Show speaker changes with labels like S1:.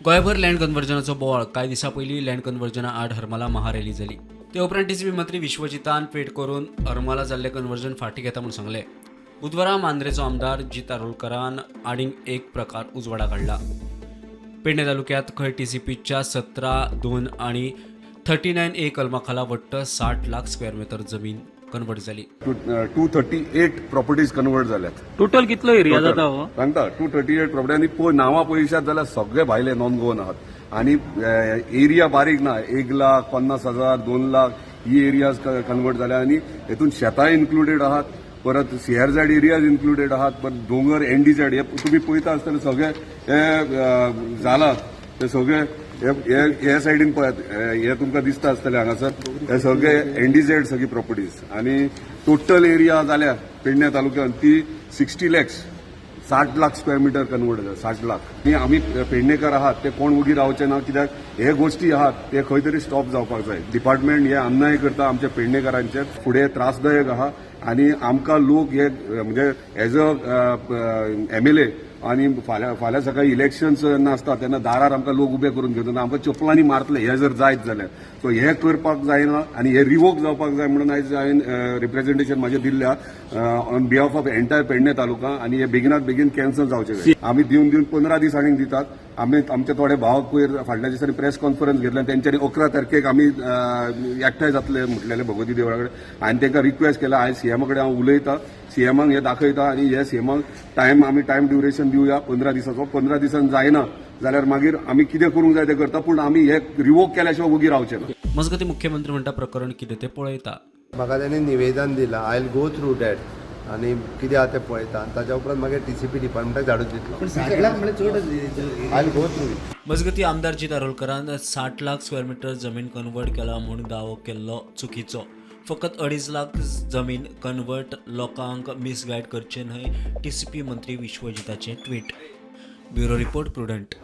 S1: गोंयभर लँड कन्वर्जनाचो बोवाळ. कांय दिसां पयलीं लँड कन्वर्जना आड हरमला महारॅली जाली. ते उपरांत टीसीपी मंत्री विश्वजितान ट्वीट करून हरमला जाल्लें कन्वर्जन फाटीं घेता म्हूण सांगलें. बुधवारा मांद्रेचो आमदार जीत आरोलकरान आनीक एक प्रकार उजवाडाक हाडला. पेडणे तालुक्यात खंय टीसीपीच्या 17(2) आणि 39ए कलमा खाला वट्ट 60 लाख स्क्वेअर मीटर जमीन कन्वर्ट जाली.
S2: 238 प्रॉपर्टीज कन्वर्ट जाल्यात.
S3: टोटल कितलो एरिया जाता हो?
S2: सांगता, 238 प्रॉपर्टी आनी पळय, नांवां पळयशात जाल्यार सगळे भायले नॉन गोवन आहात आनी एरिया बारीक ना. 1,50,000, 2 लाख ही एरियाज कन्वर्ट जाल्या आनी हेतून शेतां इन्क्लुडेड आहात, परत सीआरझॅड एरियाज इन्क्लुडेड आहात, परत दोंगर, एनडीझॅड. हे तुमी पळयता आसतले, सगळे हे जाला ते सगळे हे हे हे सायडीन पळयात. हे तुमकां दिसता आसतले हांगासर, हे सगळे एनडीझेड सगळी प्रॉपर्टीज आनी टोटल एरिया जाल्या पेडण्या तालुक्यात ती 60 lakhs, 60 lakh square metre convert जाता, 60 लाख. आनी आमी पेडणेकर आहात ते कोण वगी रावचे ना, कित्याक हे गोश्टी आहात ते खंय तरी स्टॉप जावपाक जाय. डिपार्टमेंट हे अन्याय करता आमच्या पेडणेकरांचेर, फुडें त्रासदायक आहा आनी आमकां लोक हे म्हणजे एज अ एमएलए आनी फाल्यां फाल्यां सकाळी इलेक्शन्स जेन्ना आसता तेन्ना दारार आमकां लोक उबे करून घेवन आमकां चपलांनी मारतले हे जर जायत जाल्यार. सो हे करपाक जायना आनी हे रिवोक जावपाक जाय म्हणून आयज हांवें रिप्रेझेंटेशन म्हाजें दिल्ल्या on behalf of entire Pedne taluka आनी हे बेगिनात बेगीन कॅन्सल जावचे जाय. आमी दिवन दिवन 15 दीस आनीक दितात. आमी आमचे थोडे भाव पयर फाटल्या दिसांनी प्रेस कॉन्फरन्स घेतले. तेंच्यांनी 11 तारखेक आमी एकठांय जातले म्हटलेले भगवती देवळा कडेन आनी तांकां रिक्वेस्ट केला. आयज सीएमा कडेन हांव उलयता, सीएमाक हे दाखयता आनी हे सीएमाक टायम, आमी टायम ड्युरेशन दिवया 15 दिसाचो. 15 दिसान जायना जाल्यार मागीर आमी कितें करूंक जाय तें करता, पूण आमी हे रिवोक केल्या शिवाय वगी रावचे ना.
S1: मजगतीं, मुख्यमंत्री म्हणटा प्रकरण कितें तें पळयता.
S4: म्हाका तेणी निवेदन दिलां. I will go through that आनी कितें आहा तें पळयता आनी ताच्या उपरांत मागीर टीसीपी डिपार्टमेंटाक धाडून दितलो.
S5: पण 60 लाख म्हळ्यार चड.
S4: I will go through it.
S1: मजगतीं, आमदार जीत आरोलकरान 60 लाख स्क्वेअर मिटर जमीन कन्वर्ट केला म्हूण दावो केल्लो चुकीचो. फकत 2.5 लाख जमीन कन्वर्ट, लोकांक मिसगायड करचे न्हय, टीसीपी मंत्री विश्वजिताचें ट्वीट. Bureau report, prudent.